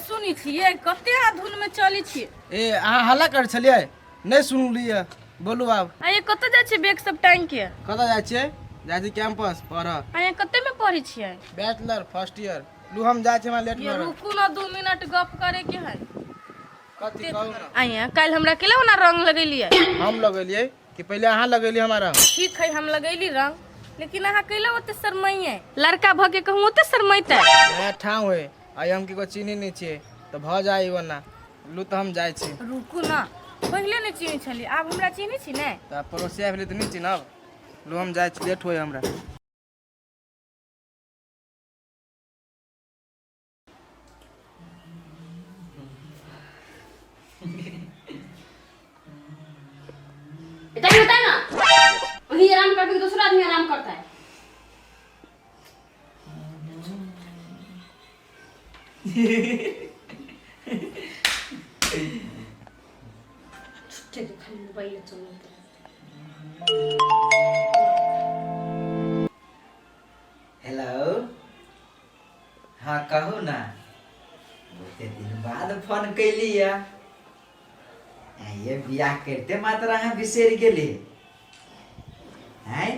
सुनै छियै कते धुन में चलै छियै। ए, अहाँ हल्ला करै छलियै, नहि सुनलियै, बोलू आब। आ ये कतऽ जाइ छियै बैग सब टांगि के? कतऽ जाइ छियै? जाइ छियै कैंपस पढ़ऽ। आ ये कते में पढ़ै छियै? Bachelor first year. लू, हम जाइ छियै, हमरा लेट ये भऽ रहल। रुकू ने, 2 मिनट गप करे के है। कथी? कहू ने। आइया काल्हि हमरा केला ओना रंग लगेलियै? हम लगेलियै कि पहिले अहाँ लगेलियै हमरा रंग? ठीक है, हम लगेली रंग, लेकिन अहाँ कैला ओते शरमाइए? लड़का भऽ के कहूँ ओते शरमाइते? नया ठाव है, आइ हम केको चिन्ही नहि छियै तऽ भऽ जाइ ओना। लू, तऽ हम जाइ छी। रुकू ने, पहिले नहि चिन्है छलियै, आब हमरा चिन्है छी ने? तऽ पड़ोसिया भेलै तऽ नहि चिन्हब? लू, हम जाइ छी, लेट होय हमरा। इतना ही होता है ना, वही आराम करके दूसरा आदमी आराम करता है। छुट्टे के खाली मोबाइल चलाते हैं। हेलो, हाँ, कहू ना। बहुते दिन बाद फोन कैली या। ये बियाह करते मात्र अहाँ बिसरि गेली हैं,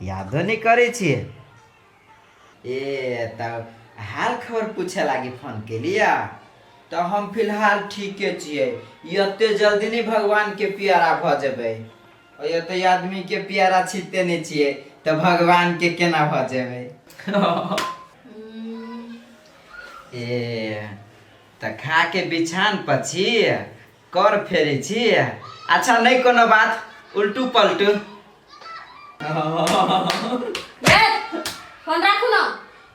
यादो नहीं करै छियै। ए, तब हाल खबर पूछे लागी फोन केलिया? तऽ हम फिलहाल ठीके छियै। एते जल्दी नहि भगवान के प्यारा भऽ जेबै। एते आदमी के प्यारा छिते नहि छियै तऽ भगवान के केना भऽ जेबै? ए, तऽ खा के बिछान पर छी, कर फेरै छी। अच्छा, नहि कोनो बात, उल्टू पलटू। ए, फोन राखू ना,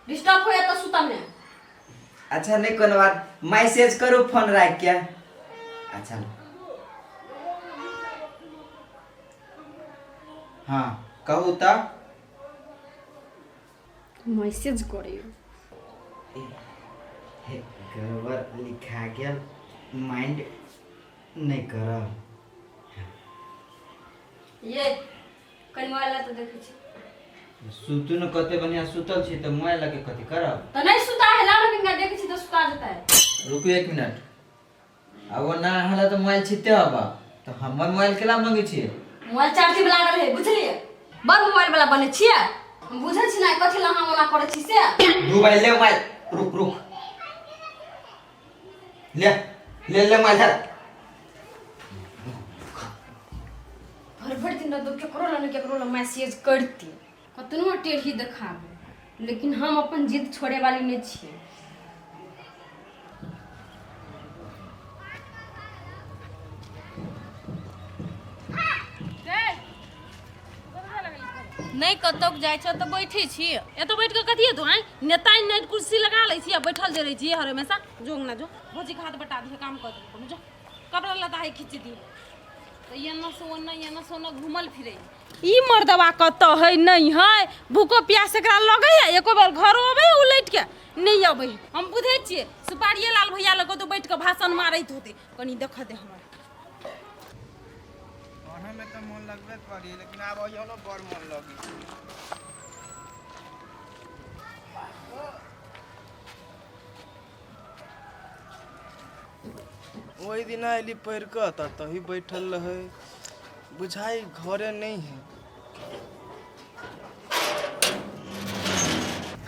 डिस्टर्ब होया तो सुतम ने। अच्छा, नहि कोनो बात, मैसेज करू फोन राखि के। अच्छा, हाँ, कहू तऽ। मैसेज करियो। हे, गड़बड़ लिखा गेल, माइंड नहि करब। ये कनि मोबाइल ला तऽ देखै छी। सुतू ने, कते बढ़िया सुतल छी तऽ मोबाइल लगे कथी करब? तऽ नहि सुता है, ला ना, किनका देखै छी तऽ सुता जेता है। रुकू एक मिनट। आ वो ना अहाँ तऽ मोबाइल छिते हब तऽ हमर मोबाइल केला मंगै छियै? मोबाइल चार्जिंग लागल है, बुझलियै? बड़ मोबाइल वाला बने छियै। हम बुझै छी ना कथी ला अहाँ ओना करै छी से। दू भाई, ले मोबाइल। रुक रुक, ले ले ले मोबाइल, धर। भरि भरि दिन तो केकरो ला ने केकरो ला मैसेज करती, कतनो टेढ़ी देखाबे, लेकिन हम अपन जिद छोड़े वाली नहीं छियै। नहि कतौ जाइ छ तऽ बैठे छी। एतऽ बैठ कऽ कथी हेतौ? आँय, नेता नाइट कुर्सी लगा लै छी आ बैठल जे रहै छी हर हमेशा। जो अंगना जो, भौजी के हाथ बटा दिहे, काम कऽ दिहे कोनो, जो कपड़ा लत्ता है खींच दिहे। तऽ एना से ओना, एना से ओना घूमल फिरै। ई मर्दबा कतऽ है नहि है? भूखो प्यास एकरा लगै है? एको बेर घरो अबै है उलटि के? नहि अबै है। हम बुझै छियै, सुपारिये लाल भैया लग कतौ बैठ कऽ भाषण मारैत होतै। कनि देखऽ दे हमरा। पढ़े में तो मन लगबे करी, लेकिन आब अइयो बड़ मन लगी। ओहि दिना अयली पढ़ि कऽ तऽ तही बैठल रहै, बुझाइ घरे नहि है।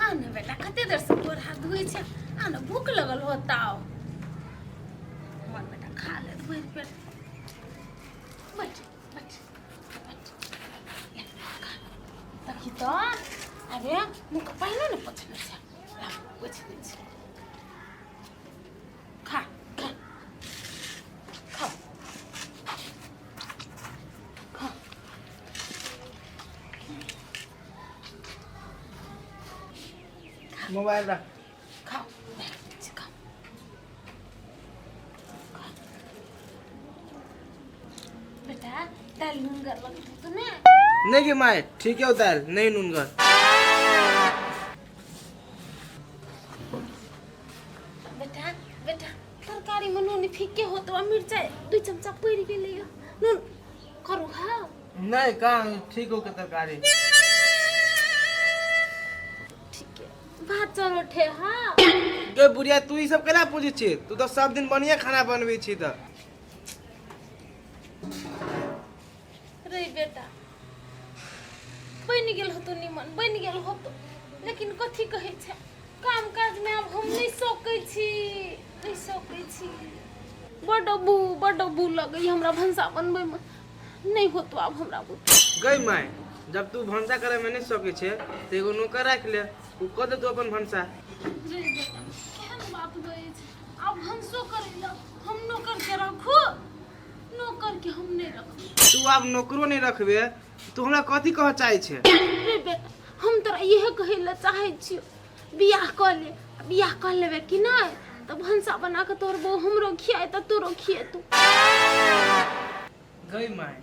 आ ने बेटा, कते देर से तोर हाथ धोइ छै, आ ने, भूख लगल होताओ। हमर बेटा खा ले भरि पेट। बैठ बैठ बैठ, ले, खा। देखी तऽ, अरे मुँह के पानिओ ने पोछने छै। ला, पोछि दै छी। खा खा खा खा। मोबाइल रख। खाओ, खाओ। बेटा, दालि नुनगर लगत होतो ने? नहीं गे माय, ठीक है दाल, नहीं नूनगर। बेटा बेटा, तरकारी में नून फीके होतो आ मिरचाई 2 चमचा पड़ि गेलै। नून करू खाओ। नहीं, कहाँ, ठीक हो के तरकारी। ठीक है, भात चरोठे हाँ। गे बुढ़िया, तू ई सब केना पूछै छी? तू तऽ सब दिन बढ़िया खाना बनबै छी तऽ। रे बेटा, बनि गेल होतो निमन, बनि गेल होतो, लेकिन कथी कहै छै, काम काज में आब हम नहीं सकै छी, नहीं सकै छी। बड बू बड बू लगै हमरा भनसा बनबै में, नहीं होतो आब हमरा बुते। गई माय, जब तू भनसा करे में नहीं सकै छे तऽ एगो नौकर राखि ले, उ कऽ देतौ अपन भनसा। रे बेटा, केहन बात बजै छै? आब भनसो करै लए हम नौकर के राखू? नौकर के हम नहीं रखू। तू आब नौकरो नहीं रखबे, तू हमरा कथी कहऽ चाहै छे? रे बेटा, हम तोरा इहे कहै लए चाहै छियौ, बियाह कऽ ले। बियाह कऽ लेबै कि नहि तऽ भनसा बना कऽ तोहर बहू हमरो खियाए तऽ तोरो खिएतौ। गई माय,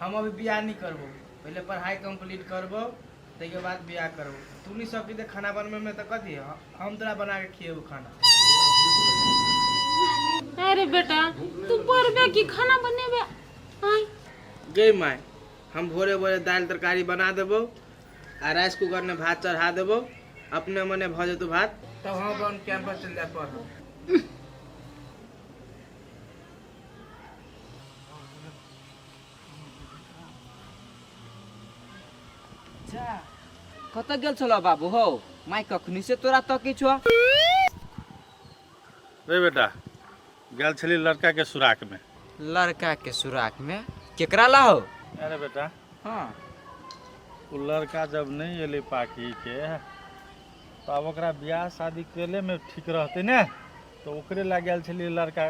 हम अभी बियाह नहीं करबो, पहले पढ़ाई कंप्लीट करबो, ताहिके बाद बियाह करबो। तू नहीं सकी तऽ खाना बनबै में तऽ कथी हम तोरा बना के खिएबो खाना। अरे बेटा, तू पढ़बे कि खाना बनेबे? आय गई माय, हम भोरे भोरे दालि तरकारी बना देबो आ राइस कुकर में भात चढ़ा देबो, अपने मने भऽ जेतौ भात, तब हम अपन कैंपस चलि जायब पढ़। कतऽ गेल छलौ बाबू हौ? माय कखनी से तोरा तकै छौ। रे बेटा, गेल छली लड़का के सुराक में। लड़का के सुराक में केकरा ला हो? अरे बेटा, हाँ, ओ लड़का जब नहीं एलै पाखी के, तऽ आब ओकरा बियाह शादी केले में ठीक रहतै ने, तऽ ओकरे ला गेल छलियै लड़का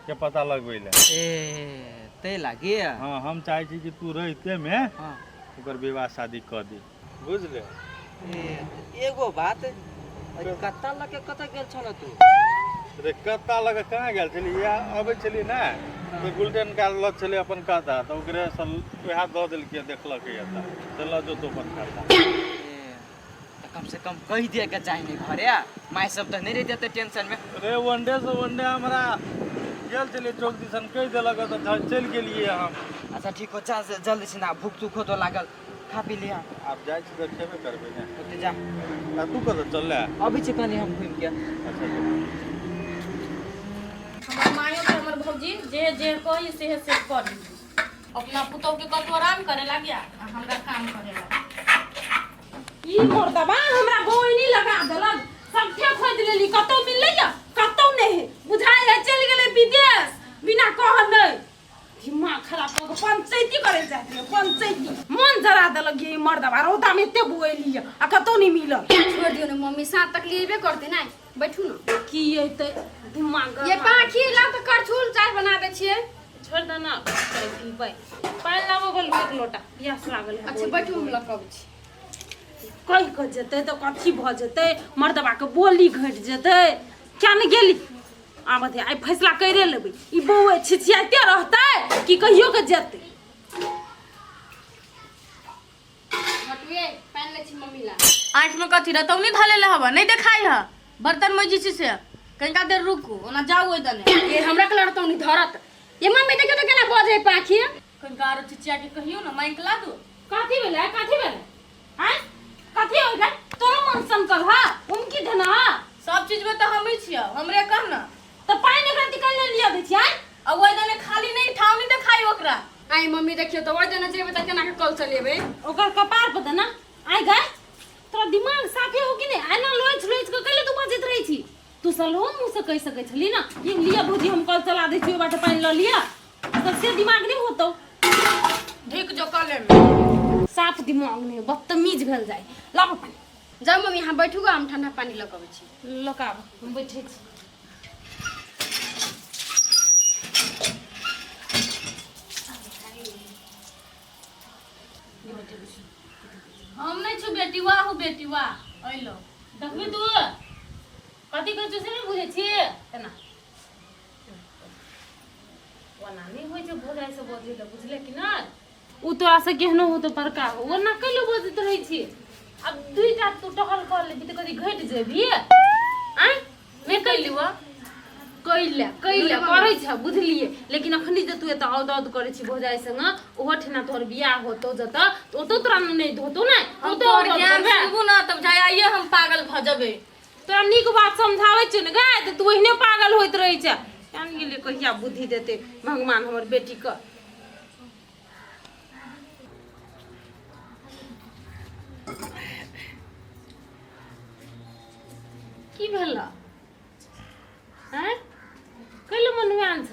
के पता लगबै लए। ए तै लागी? हाँ, हम चाहै छी कि तू रहिते में हाँ ओकर विवाह शादी कऽ दी, बुझले? ए एगो बात, कत्ता लके कतऽ गेल छल तू? रे कत्ता लगे कहाँ गेल छलियै? इएह अबै छलियै ने तऽ गुलटेन का लऽ छलियै अपन कहता, तऽ ओकरे से वएह दऽ देलकै, देखलकै तऽ से लऽ जो अपन खाता। ए तऽ कम से कम कहि दिए के चाही ने घरे, माय सब तऽ नहि रहि जेतै टेंशन में। रे वनडे से वनडे हमरा गेल छलियै चौक दिसन, कहि देलक तऽ चलि गेलियै हम। अच्छा ठीक हो, चल जल्दी से ना, भूख तूख हो तो लागल, खा पी लिहा। आब जाइ छी तऽ खेबे करबै ने। ओते जा। आ तू कतऽ चलले? अबै छी कनि हम घुमि के। अच्छा। हमर मायो के हमर भौजी जे जे कही से से करी। अपना पुतोह के कतौ आराम करे लागिया आ हमरा काम करे लागिया। ई मर्दबा हमरा गोइनी लगा देलक, सबठे खोजि लेली, कतौ मिललै या कतौ नहि। बुझाइ है चलि गेलै विदेश बिना कहने। दिमाग खराब कऽ के पंचैती करे जाइ छलै, पंचैती मन जरा देलक ये मर्दबा। रौदा में एते बुएली आ कतौ नहि मिलल। छोड़ दियौ ने मम्मी, साँझ तक लेबे करतै नै, बैठू ने। की अयतै दिमाग ये पाखी ला तऽ करछुल चाय बना दै छियै। छोड़ दे ना, चाय पीबै? पानि लाबो बोलबै एक लोटा, प्यास लागल है। अच्छा बैठू, हम लऽ कऽ अबै छी। कहि कऽ जेतै तऽ कथी भऽ जेतै? मर्दबाके बोली घटि जेतै। किया ने गेली? आब दे, आइ फैसला करिए लेबै, ई बौआ छिछियाइते रहतै कि कहियो के जेतै। हटुए पानि लै छी मम्मी ला। आँखि में कथी रतौनी धऽ लेले हबऽ? नहि देखाइ ह? बर्तन मजै छी से कनिका देर रुकू, ओना जाउ ओहि दने। ये हमरा के लड़तौनी धरत। ये मम्मी, देखियौ तऽ केना बजै पाखी। कनिका आरो चिचिया के कहियौ ने, माइक ला दू। कथी भेलै? कथी भेलै? आँय, कथी हो गेल? तोरो मन सनकल हा, उमकी देना हा। सब चीज में तऽ हमही छियै, हमरे कह ने। तऽ पानि एकरा निकालि ले लिया दै छियै। आ ओहि दने खाली नहि ठाव नहि देखाइ ओकरा। आइ मम्मी, देखियौ तऽ ओहि दने जेबै तऽ केना के कल चलेबै? ओकर कपार पर देना। आइ गए, तोरा दिमाग साफे हो कि नहि? एना लोचि लोचि कऽ कैले तू बजैत रहै छी? तू सलहो मुँह से कहि सकै छली ने कि लिअ भौजी, हम कल चला दै छी, ओहि बाटे पानि लऽ लिअ, तऽ से दिमाग नहि होतौ। ढीक जो कले में। साफ दिमाग नहि, बदतमीज भेल जाइ। लाबऽ पानि। जाउ मम्मी, अहाँ बैठू गा, हम ठंडा पानि लऽ कऽ अबै छी। लऽ कऽ आबऽ, हम बैठै छी। हम नहि छु बेटी, वाह हो बेटी वाह, अइलो। देखबी तू कथी कहै छौ से नहि बुझै छियै? एना ओना नहि होइ छै भौजाइ से बजै लए, बुझले कि नहि? ओ तोरा से केहनो हो तऽ बड़का हो, ओना कैले बजैत रहै छी? आब दुईटा तू टहल कर लेबी तऽ कथी घटि जेबही? आँय, नहि कैली? वा कैले कैले करै छ बुझलिए, लेकिन अखनी जे तू एतऽ औद औद करै छी भौजाइ संग, ओहो ठेना तोहर बियाह होतौ जतऽ तऽ ओतौ तोरा नहि होतौ ने, हम ओतौ तोहर औद औद ज्ञान करबै। सुनबू ने तब जाय आइए हम पागल भऽ जेबै। तोरा नीक बात समझाबै छियौ ने गै, तऽ तू ओहिने पागल होइत रहै छै। जान गेलियै कहिया बुद्धि देतै भगवान हमर बेटीके। की भेल आँय, कैले मनुआन छ?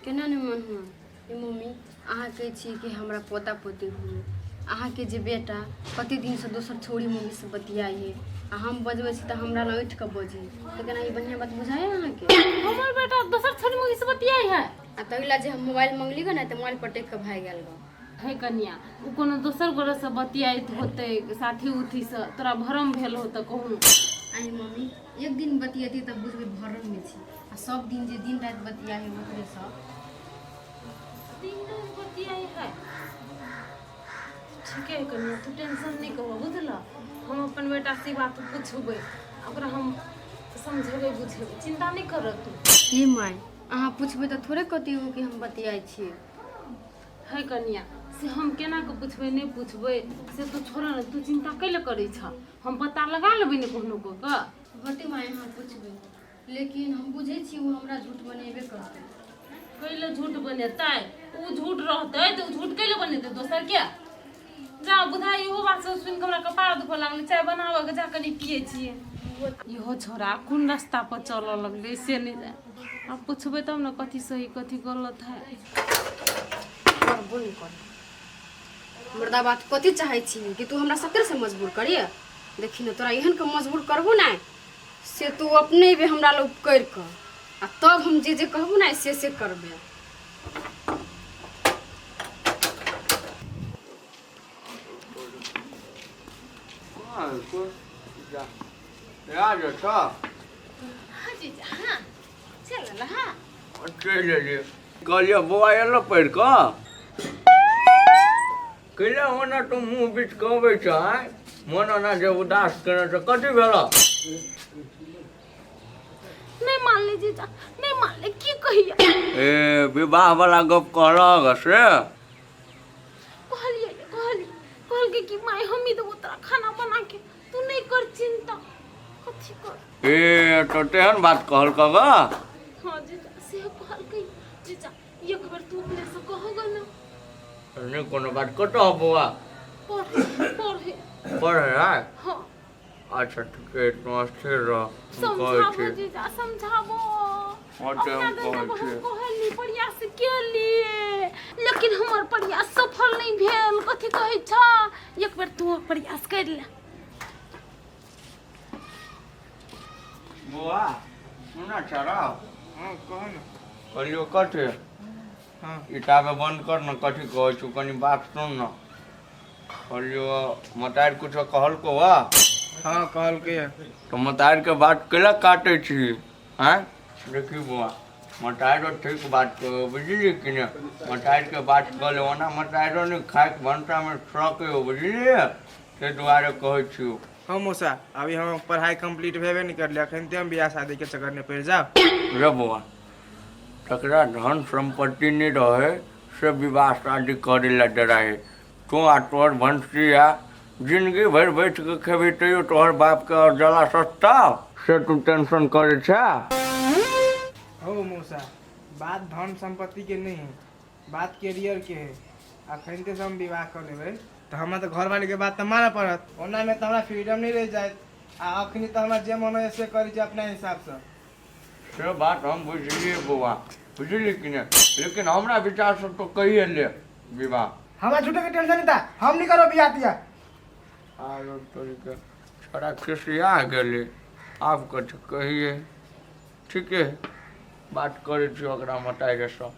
केना नहि मन हुआ ए मम्मी, अहाँ कहै छियै कि हमरा पोता पोती हुए, अहाँके जे बेटा कते दिनसँ दोसर छौड़ी मम्मीसँ बतियाइ है आ हम बजबै छी तऽ हमरा लग उठि कऽ बजै, तऽ केना ई बढ़िआँ बात बुझाइ अहाँके? हमर बेटा दोसर छोरी मम्मी से बतियाइ है? आ ताहि लए जे हम मोबाइल मंगली गऽ ने तऽ मोबाइल पटकि कऽ भागि गेल गऽ। हे कनिया, ओ कोनो दोसर गोरेसँ बतियाइत होतै, साथी उथीसँ, तोरा भरम भेल होतै कहूँ। आइ मम्मी, एक दिन बतियेती तऽ बुझबै भरम मे छी, आ सब दिन जे दिन राति बतिया है ओकरेसँ। दिन राति बतियाइ है? ठीके है कनिया, तू टेंशन नहि कहो, बुझल? हम अपन बेटा से ई बात पुछबै, ओकरा हम समझेबै बुझेबै, चिंता नहि कर तू। हे माय, अहाँ पुछबै तऽ थोड़े कहती कि हम बतियाइ छियै। हे कनिया, से हम केना कऽ पुछबै नहि पुछबै से तू छोड़ ने, तू चिंता कैले करै छ? हम पता लगा लेबै ने कोनो कऽ कऽ। होतै माय, अहाँ पुछबै, लेकिन हम बुझै छी ओ हमरा झूठ बनेबे करतै। कैले झूठ बनेतै? ओ झूठ रहतै तऽ ओ झूठ कैले बनेतै दोसर के? जा बुझाइ इहो बात सब सुनि कऽ हमरा कपार दुखऽ लागलै। चाय बनाबऽ के जा, कनि पियै छियै। इहो छोड़ा कोन रास्ता पर चलऽ लगलै से नहि जाय। आब पुछबै तब ने कथी सही कथी गलत है। करबो नहि कर मुर्दा बात। कथी चाहै छी कि तू हमरा सत्तरसँ मजबूर करिय? देखी ने, तोरा एहन के मजबूर करबो ने से तू अपने भी हमरा लग करि कऽ आ तब हम जे जे कहबो ने से से करबे। हाँ जीजा, हाँ चल हाँ। चलि एलियै, कहलियै बौआ एलो पढ़ि कऽ, कैला ओना तू मुँह बिचकबै छ? आँय, मोन ओना जे उदास केने छ, कथी भेल? नहीं मान ले जीजा, नहीं मान ले, की कहिया। ए, विवाह वाला गप कहलक से? कहलिए कहलिए, कहलकै कि माय हम ही देबो तोरा खाना बना के, तू नहीं कर चिंता। कथी कर? ए, तो तेहन बात कहलक ग? हाँ जीजा, से कहलकै। जीजा, एक बेर तू अपने से कहोगे ना। नहि कोनो बात। कतऽ हो बौआ? पढ़े पढ़े। पढ़े है? हाँ। अच्छा ठीक है, तू स्थिर रह, हम कहै समझाबो छी। जीजा, समझाबो। हाँ, तऽ अपना हम दिन कहै जब हम छियै। कहली, प्रयास केलिए, लेकिन हमर प्रयास सफल नहीं भेल। कथी कहै छ, एक बेर तू प्रयास कर ले। बौआ सुना छौ? हाँ, कह ने। कहलियौ कथी? हाँ। ईटाके बन्द कर ने, कथी कहै छौ, कनि बात सुन ने। कहलियौ मतारि कुछो कहलकौ वा? हाँ, कहलकै है। तऽ मतारिके बात कैला काटै छी? आँय, देखी बौआ, मतारिो ठीक बात कहो, बुझलियै कि नहि? मतारिके बात कहले ओना मतारिो नहि खाइके भनसामे शौक हो, बुझलियै? ताहि दुआरे कहै छियौ। हाँ मौसा, अभी हम पढ़ाई कंप्लीट भेबे नहीं करले, अखन ते हम बियाह शादी के चक्कर में पड़ जाओ। रे बौआ, तकरा धन सम्पत्ति नहि रहै से विवाह शादी करै लए डराइ। तू आ तोहर भनसिया जिंदगी भरि बैठ कऽ खेबही तैयो तोहर बापके आओर जला सस्ता, से तू टेंशन करै छै? हो मौसा, बात धन संपत्ति के नहीं है, बात कैरियर के है। अखन ते से हम विवाह कर लेबै तऽ हमरा तऽ घरवाली के बात तऽ मानऽ पड़त। ओना में तऽ हमरा फ्रीडम नहीं रहि जायत, आ अखनी तऽ हमरा जे मन होइए से करै छी अपना हिसाबसँ। से बात हम बुझलियै बौआ, बुझलियै कि नहि? लेकिन हमरा विचारसँ तो कहिए ले विवाह। हमरा झूठे के टेंशन नहीं था, हम नहीं करो बियाह तियाह। आरो तोरीके, छोड़ा खिसिया गेलै। आब कथी कहिए? ठीके, बात करै छी ओकरा मताइरेसँ।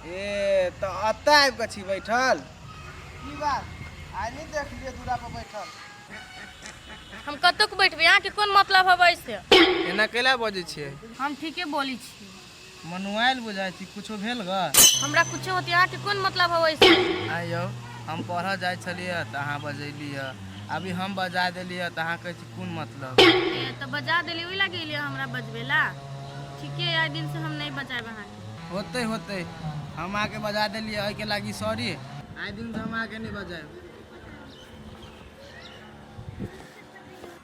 ए, तऽ एतऽ आबि कऽ छी बैठल? की बात, आइ नहि देखलियै दूरा पर बैठल? हम कतौ बैठबै, अहाँके कोन मतलब हबै से? एना कैला बजै छियै? हम ठीके बोलै छी। मनुआइल बुझाइ छी, कुछो भेल ग? हमरा कुछो होतै, अहाँके कोन मतलब हबै से? आइ यौ, हम पढ़ऽ जाइ छलियै तऽ अहाँ बजैली हँ, अभी हम बजा देलियै तऽ अहाँ कहै छी कोन मतलब। ए, तऽ बजा देली ओहि लागी एलियै हमरा बजबै ला? ठीके, आइ दिन से हम नहीं बजायब अहाँके। होतै होतै, हम अहाँके बजा देलियै एहिके लागी सॉरी। आइ दिन से हम अहाँके नहि बजायब।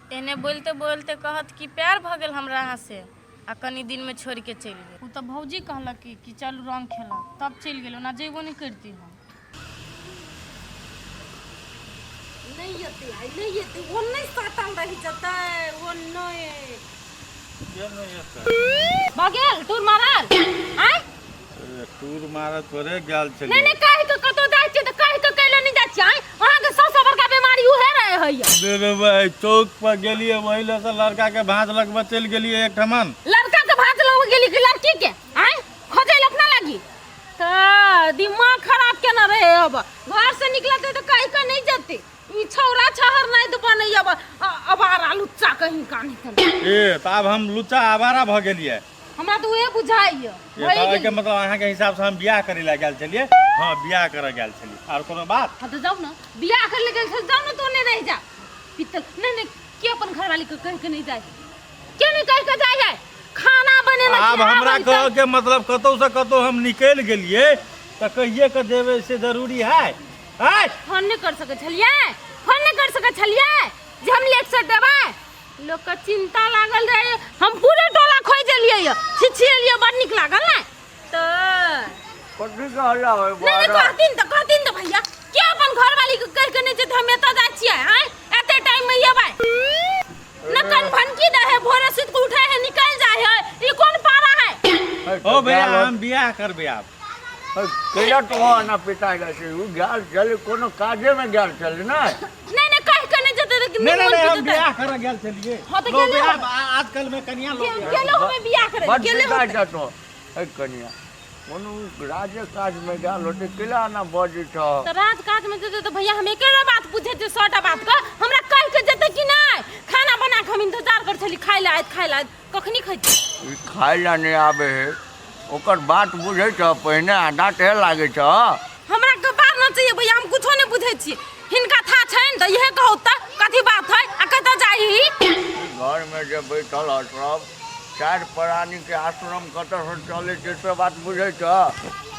एने बोलते बोलते कहत कि प्यार भऽ गेल हमरा अहाँ से, आ कनी दिनमे छोड़ि के चलि गेल। ओ तऽ भौजी कहलक कि चलू रंग खेलब, तब चलि गेल, ओना जैबो नहि करती हम। नहि एतै आइ, नहि एतै। ओ नहि साटल रहि जेतै, ओ नहि। के नहि एतै? भऽ गेल टूर मारल आँय? अरे, टूर मारऽ थोड़े गेल नहि। छलियै। नहि, कहि के कतौ जाइ छियै तऽ कहि के कैले नहि जाइ छियै आँय? अहाँके सबसँ बड़का बीमारी उहे रहे होइए। रे भाई, चौक पर गेलियै, वही लए से लड़का के भाँज लगबऽ चलि गेलियै एकठमन। लड़का के भाँज लग गेली कि लड़की के आँय? खोजै लए अपना लागी तऽ दिमाग खराब केने रहे। अब घर से निकलते तऽ कहि के नहीं जते। ई छौरा छहर नहीं तो बनै अब अबारा लुच्चा कहीं का नहीं तन। ए, तऽ आब हम लुच्चा आवारा भऽ गेलियै? हमरा तऽ उहे बुझाइए। ए, तऽ एहिके मतलब अहाँके हिसाब से हम बियाह करै लए गेल छलियै? हँ, बियाह करऽ गेल छलियै। आर कोनो बात? हाँ तऽ जाउ ने, बियाह कर ले गेल छल, जाउ ने। तो नहीं रह जा पित्तल। नहीं नहीं, के अपन घरवाली के कह के नहीं जाए? के नहीं कह के जाए है खाना बनेना? आब हमरा कहऽ के मतलब, कतौ से कतौ हम निकलि गेलियै तऽ कहिए के देबै से जरूरी है? है? फोन नहीं कर सकै छलियै? फोन नहीं कर सकै छलियै जे हम लेट से देबै? लोग के चिंता लागल रहे। हम पूरे टोला खोज देलियै य, छिछिएलियै। बड़ नीक लागल ने तऽ। कथी के हल्ला होय? नहीं नहीं, कहथिन तऽ, कहथिन तऽ भैया, के अपन घरवाली के कहि के नहीं जे हम एतऽ जाइ छियै आँय, एते टाइम में एबै? न कन भनकी दे है, भोरे सुति के उठे है, निकल जाए है। ई कोन पारा है? ओ भैया, हम बियाह करबै आब। कैला तो ना पिता जाइ छै? ओ गेल छलै, कोनो काजे में गेल छलै ने। नहीं नहीं, कहि के नहीं जेतै तऽ नहीं नहीं मोन नहीं, हम जेतै। बियाह करऽ गेल छलियै। हाँ, तऽ लोग गेले बियाह होबै। आजकल में कनिया लोग गेलो हमे बियाह करे। बड गेले पिता होतै। जतो है कनिया, कोनो राजे काज में गेल होतै, कैला ना बजै छ? तऽ राज काज में जेतै तऽ भैया, हम एकेटा बात पूछे छियै, सौटा बात के हमरा कहि के जेतै कि नहि? खाना बना के हम इंतजार कर छली, खाइ लए आयत, खाइ लए आयत, कखनी खैतै? ई खाय ला नहि आबै है, ओकर बात बुझै छ? पहिने आधा टेह लागै छ। हमरा कपार न चाहिए भैया, हम कुछो नहीं बुझै छी। हिनका था छनि तऽ इहे कहू तऽ कथी बात है आ कतऽ जाइ? घर में जे बैठल ह सब चारि प्राणी के आश्रम कतऽ से चलै छै से बात बुझै छ?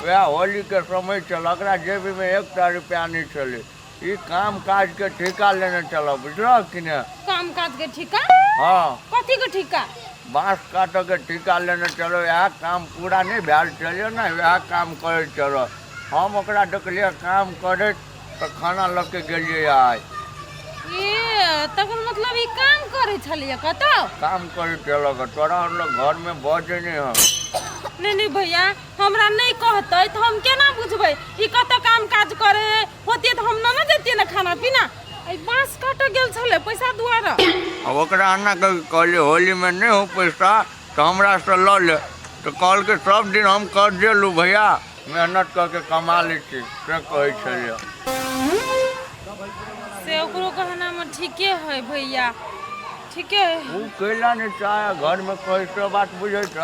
वएह होली के समय छल, एकरा जेबी में एकटा रुपया नहि छलै। ई काम काज के ठेका लेने चलब, बुझलह कि ने? काम काज के ठिका? हँ। कथी के ठिका? बाँस काटऽ के ठिका लेने चलो। इएह काम पूरा नहि भेल छलै ने, वएह काम करै चलऽ। हम ओकरा देखलियै काम करैत तऽ खाना लऽ के गेलियै आइ। ए, तकर मतलब ई काम करै छलियै कतौ? काम करै छलक, तोरा आर लग घरमे बजै नहि हँ। नहीं नहीं भैया, हमरा नहीं कहतै तऽ हम केना बुझबै ई कतऽ काम काज करे होतियै? तऽ हम न ने जैतियै ने खाना पीना। एहि बाँस काटऽ गेल छलै पैसा दुआरे। आ ओकरा एना कऽ कहलियै, होलीमे नहि हो पैसा तऽ हमरासँ लऽ ले, तऽ कहलकै सब दिन हम कर्जे लू भैया, मेहनत कऽ के कमा लै छी, से कहै छलियै। से ओकरो कहनामे ठीके है भैया, ठीके है। ओ कैला नहि चाहे घरमे कहै से बात बुझै छ?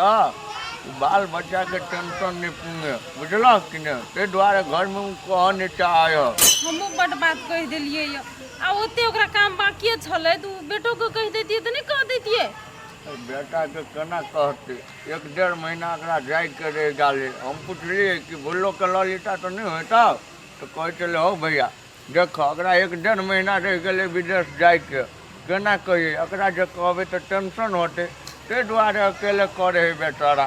ओ बाल बच्चाके टेंशन नहि पुंगे, बुझलह कि नहि? ताहि दुआरे घरमे ओ कहऽ नहि चाहै हँ। हमहूँ बड्ड बात कहि देलियै यऽ। आ ओते ओकरा काम बाकिए छलै तऽ ओ बेटोके कहि दैतियै तऽ नहि कह दैतियै? बेटाके केना कहतै? एक डेढ़ महीना एकरा जाइके रहि गेलै। हम पुछलियै कि भुल्लोके लऽ लिता तऽ नहि होइतौ? तऽ कहै छलै, हौ भैया देख, एकरा एक डेढ़ महीना रहि गेलै विदेश जाइके, केना कहियै? एकरा जे कहबै तऽ टेंशन होतै। ताहि दुआरे अकेले करै हइ बेचारा।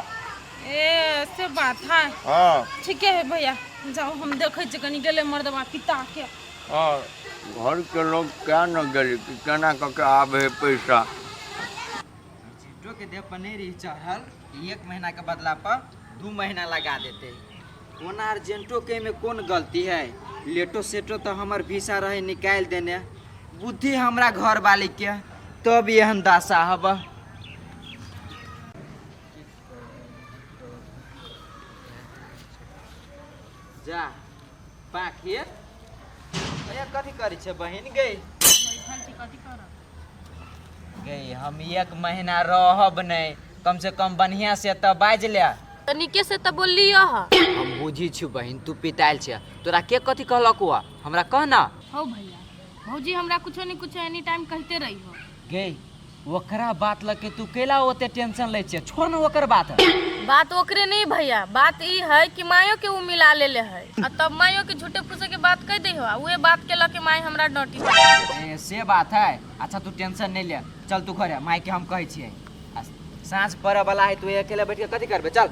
ए, से बात है? हँ। ठीके है भैया, जाउ, हम देखै छियै कनि गेलै मर्दबा पिताके। हँ, घरके लोग क्या न गेलै कि केना कऽ के आबै हइ पैसा। चिट्टो के देह पर नहीं रही चढ़ल कि एक महीना के बदला पर 2 महीना लगा देते। ओना अर्जेंटो के में कोन गलती है? लेटो सेटो तो हमर वीसा रहे निकालि देने। बुद्धि हमरा घर वाली के, तब एहन दशा हब। जा पाखी, भैया कथी करै छै बहिन गई? बैठल छी। कथी करब? गई हम एक महीना रहब नहीं, कम से कम बढ़िया से तऽ बाजि ले। तऽ नीके से तऽ बोललियै ह। हम बुझी छी बहिन, तू पितायल छै। तोरा के कथी कहलक हुआ, हमरा कह ना। हौ भैया, भौजी हमरा कुछो नहीं कुछो एनी टाइम कहते रही हो। गई ओकरा बात लग के तू केला ओते टेंशन लै छियै? छोड़ ना ओकर बात। बात ओकरे नहीं भैया, बात ई है कि मायो के उ मिला लेले है आ तब मायो के झूठे फूसे के बात कह दे हो आ उहे बात के लके माय हमरा डांटी। ए, से बात है। अच्छा तू टेंशन नहीं ले, चल तू घरे, माय के हम कहै छियै। आ साँझ पड़े वाला है, तू अकेले बैठ के कथी करबे? चल।